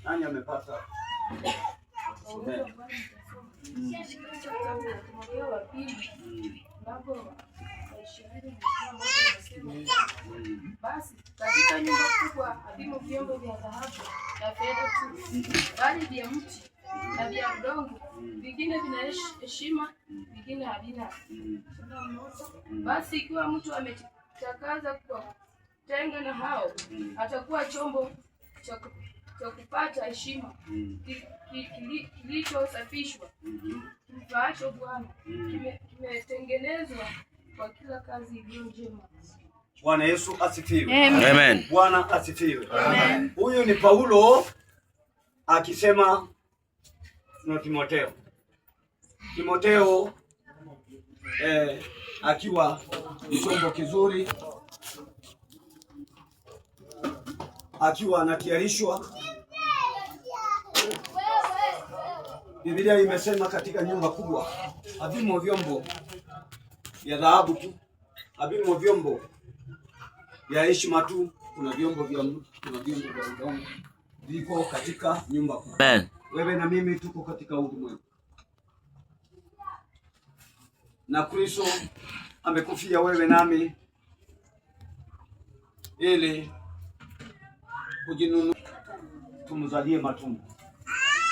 Nani amepata? Tusomee. Kitabu cha Timotheo wa pili mlango wa 20 mstari wa 1 unasema, basi katika nyumba kubwa havimo vyombo vya dhahabu na fedha tu, bali vya mti na vya udongo, vingine vina heshima, vingine havina. Basi ikiwa mtu amejitakasa kwa kutenga na hao, atakuwa chombo cha kupata heshima, kilichosafishwa, kimfaacho Bwana, kimetengenezwa kwa kila kazi iliyo njema. Bwana Yesu asifiwe. Amen. Bwana asifiwe. Huyu ni Paulo akisema na Timotheo. Timotheo akiwa ni chombo kizuri, akiwa anatayarishwa. Biblia imesema katika nyumba kubwa havimo vyombo vya dhahabu tu, havimo vyombo vya heshima tu, kuna vyombo vya mti, kuna vyombo vya udongo, viko katika nyumba kubwa. Amen. Wewe na mimi tuko katika ulimwengu, na Kristo amekufia wewe nami ili kujinunua tumzalie matunda,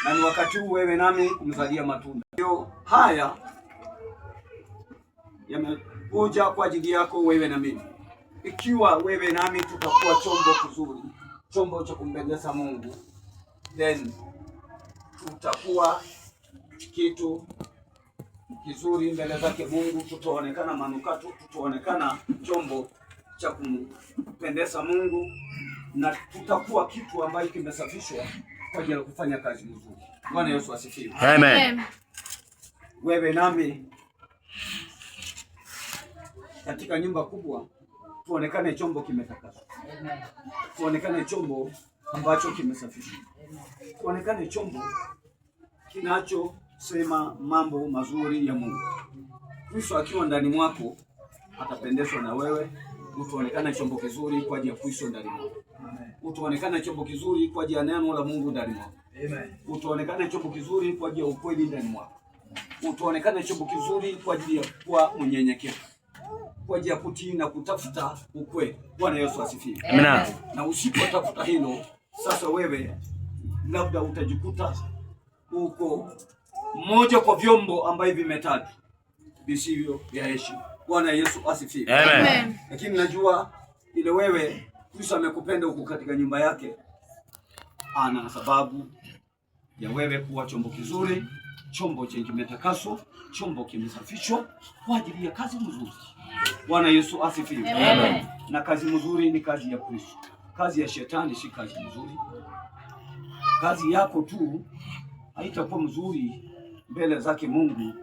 na ni wakati huu wewe nami kumzalia matunda. Hiyo haya yamekuja kwa ajili yako wewe na mimi. Ikiwa wewe nami tutakuwa chombo kizuri, chombo cha kumpendeza Mungu, then tutakuwa kitu kizuri mbele zake Mungu, tutaonekana manukato, tutaonekana chombo cha kumpendeza Mungu, na tutakuwa kitu ambacho kimesafishwa kwa ajili ya kufanya kazi nzuri. Bwana Yesu asifiwe. Amen. Wewe nami katika nyumba kubwa tuonekane chombo kimetakaswa, tuonekane chombo ambacho kimesafishwa, tuonekane chombo kinachosema mambo mazuri ya Mungu. Kristo akiwa ndani mwako atapendezwa na wewe, utaonekana chombo kizuri kwa ajili ya Kristo ndani mwako, utaonekana chombo kizuri kwa ajili ya neno la Mungu ndani mwako, utaonekana chombo kizuri kwa ajili ya ukweli ndani mwako, utaonekana chombo kizuri kwa ajili ya kuwa mnyenyekevu, kwa ajili ya kutii na kutafuta ukweli. Bwana Yesu asifiwe. Amina. Na usipotafuta hilo, sasa wewe labda utajikuta uko mmoja kwa vyombo ambavyo vimetajwa visivyo vya heshima. Bwana Yesu asifiwe. Amen. Lakini najua ile wewe Kristo amekupenda huko katika nyumba yake, ana sababu ya wewe kuwa chombo kizuri, chombo chenye kimetakaswa, chombo kimesafishwa kwa ajili ya kazi nzuri. Bwana Yesu asifiwe. Amen. Na kazi nzuri ni kazi ya Kristo. Kazi ya shetani si kazi nzuri. Kazi yako tu haitakuwa mzuri mbele zake Mungu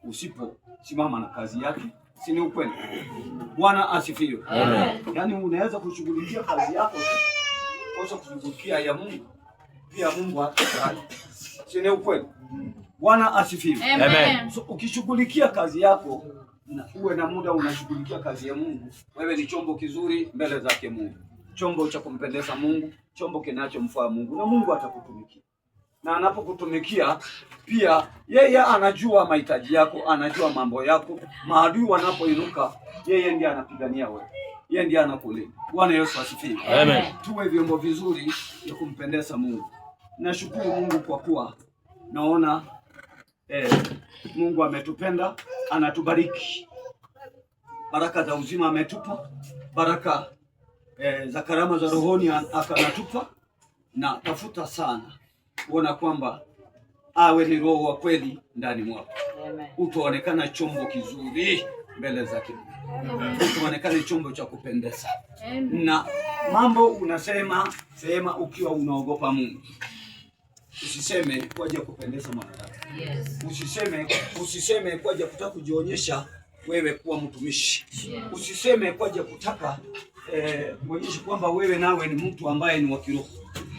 usiposimama na kazi yake, si ni ukweli? Bwana asifiwe. Amen. Yaani unaweza kushughulikia kazi yako tu, kosa kushughulikia ya Mungu, pia Mungu hatafurahi. Si ni ukweli? Bwana asifiwe. Amen. So ukishughulikia kazi yako na uwe na muda unashughulikia kazi ya Mungu, wewe ni chombo kizuri mbele zake Mungu, chombo cha kumpendeza Mungu, chombo kinachomfaa Mungu, na Mungu atakutumikia. Na anapokutumikia pia, yeye anajua mahitaji yako, anajua mambo yako. Maadui wanapoinuka, yeye ndiye anapigania wewe, yeye ndiye anakulinda. Bwana Yesu asifiwe. Amen. Tuwe vyombo vizuri vya kumpendeza Mungu. Nashukuru Mungu kwa kuwa naona Mungu ametupenda, anatubariki. Baraka za uzima ametupa, baraka za karama za rohoni akanatupa, na tafuta sana kuona kwamba awe ni roho wa kweli ndani mwako, utaonekana chombo kizuri mbele zake Mungu, utaonekana chombo cha kupendeza na mambo unasema sema ukiwa unaogopa Mungu, usiseme kwa ajili ya kupendeza mwanadamu. Usiseme kwa ajili ya kutaka kujionyesha wewe kuwa mtumishi. Usiseme kwa ajili ya kutaka kuonyesha kwamba wewe nawe ni mtu ambaye ni wa kiroho.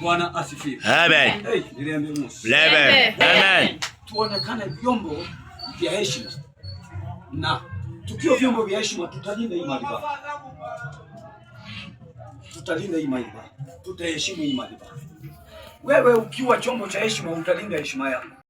Bwana asifiwe. Amen. Hey, niliambia Musa. Amen. Amen. Tuonekane vyombo vya heshima, na tukiwa vyombo vya heshima tutalinda hii madhabahu, tutalinda hii madhabahu, tutaheshimu hii madhabahu. Wewe ukiwa chombo cha heshima utalinda heshima yako.